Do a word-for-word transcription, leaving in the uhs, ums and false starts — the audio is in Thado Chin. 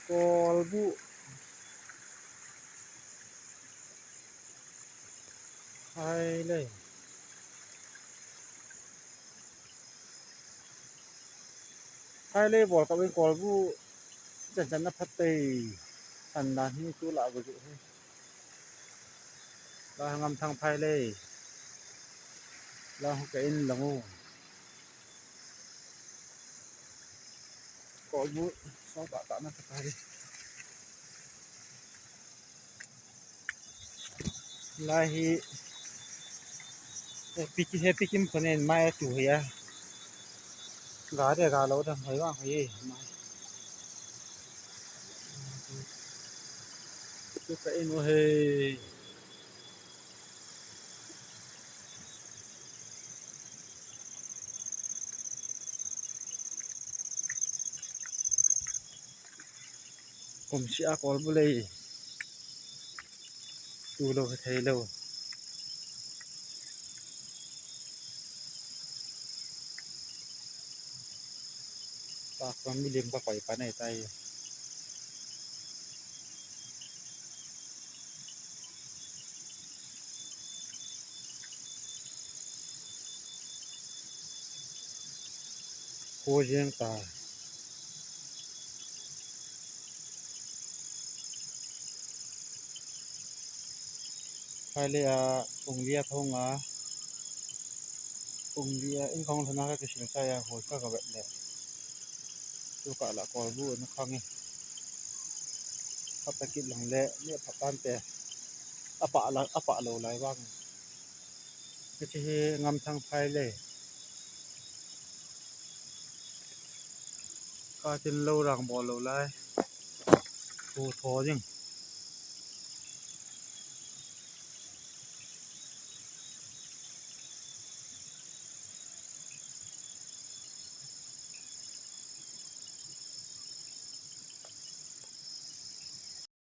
Kolbu. Hai le. Hai le bol ka ben kolbu. Chan chan na phat tei. San dan hi tu la bu ju hi. La ngam thang phai le. La ho ka in la mu. Kolbu. So ta ta na ta phai. Lai hi, he piki, he pikim konen mai tu hi a. Ga de ga lo da mai wa hi mai. Tu ka in u he. Kum sia kolbu lei. Tu lo thei lo. Ta kon mi lim ka koi pa nei tai. Ko jeng ta. Phai le a, ung lia thong a. Ung lia, in khong thana ka kisil sa ya, hoi ka ka vet le. Tu ka la kolbu in khang e. Ka pa kit lang le, le pa tan te. Apa la, apa lo lai bang. Ka chi hi ngam thang phai le. Ka chin lo rang bol lo lai. Tu tho ding.